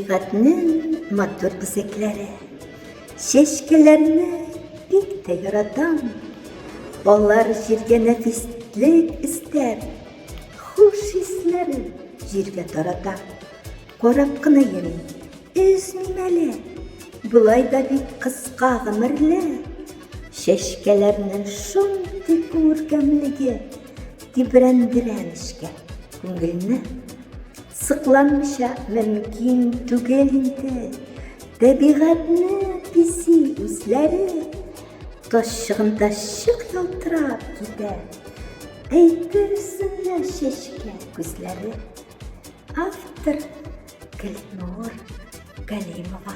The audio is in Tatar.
Табигатьнең матур бизәкләре. Чәчкәләрне бик тә яратам. Алар җиргә нәфислек өстәп, хуш исләрен җиргә тарата. Карап кына йөрим, өзмим әле. Болай да бик кыска гомерле. Чәчкәләрнең шундый күркәмлеге тибрәндерә нечкә күңелне. Сыкланмыйча мөмкин түгел инде. Табигатьне бизи үзләре. Ташчыгында чык ялтырап китә. Әйтерсең лә чәчкә күзләре. Автор Гөлнур Галимова.